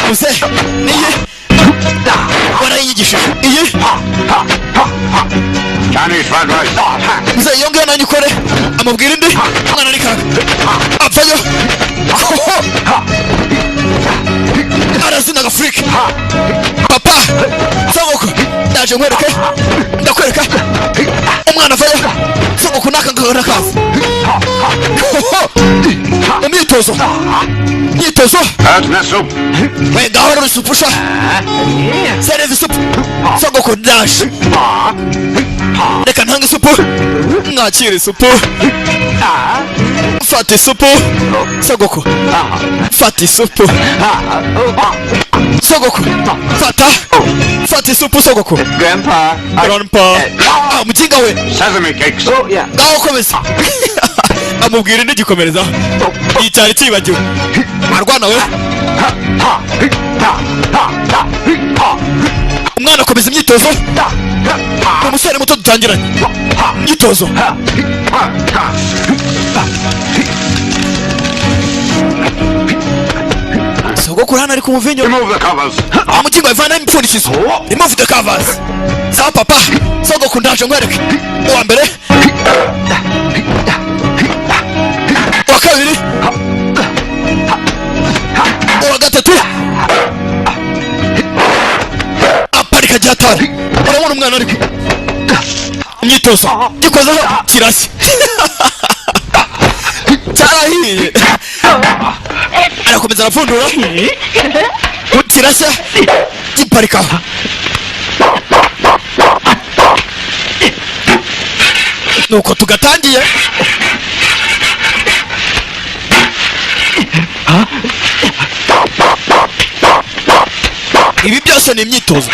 Muze niyi warayinyigishije iyi. Chinese fried rice. Muze iyo ngiyo nanjye ukore. Amubwira indi, umwana arikanga, apfayo arazina agafurike. Papa sogoko, ndaje nkwereke, ndakwereka. Umwana avayo, sogoko n'aka ngaka n'akavu imyitozo, imyitozo. That's not soup. We ngaho rero isupu sha, sereza isupu. Sogoko, ndaje, reka ntange isupu, mwakire isupu. Fata isupu sogoko, fata isupu sogoko, fata, fata isupu sogoko. Grandpa. Grandpa, ah, mukinga we. Sesame cakes. Oh, yeah. Ngaho komeza. Amubwira indi, gikomereza iyi cyari cyibagiwe arwana we. Umwana akomeza imyitozo, ni umusore muto dutangiranye imyitozo. Sogokuru hano ari ku muvinyo. Remove the covers. Amukingo, ivana imipfundikizo. Remove the covers. Sawa papa. Sogokuru, ndaje nkwereke. Uwa mbere, uwa kabiri, uwa gatatu, aparika ryatari. Urabona umwana ariko imyitozo gikozeho kirashya, cyarahiye. Arakomeza arapfundura, kirashya, giparika. Nuko tugatangiye. Ibi byose ni imyitozo.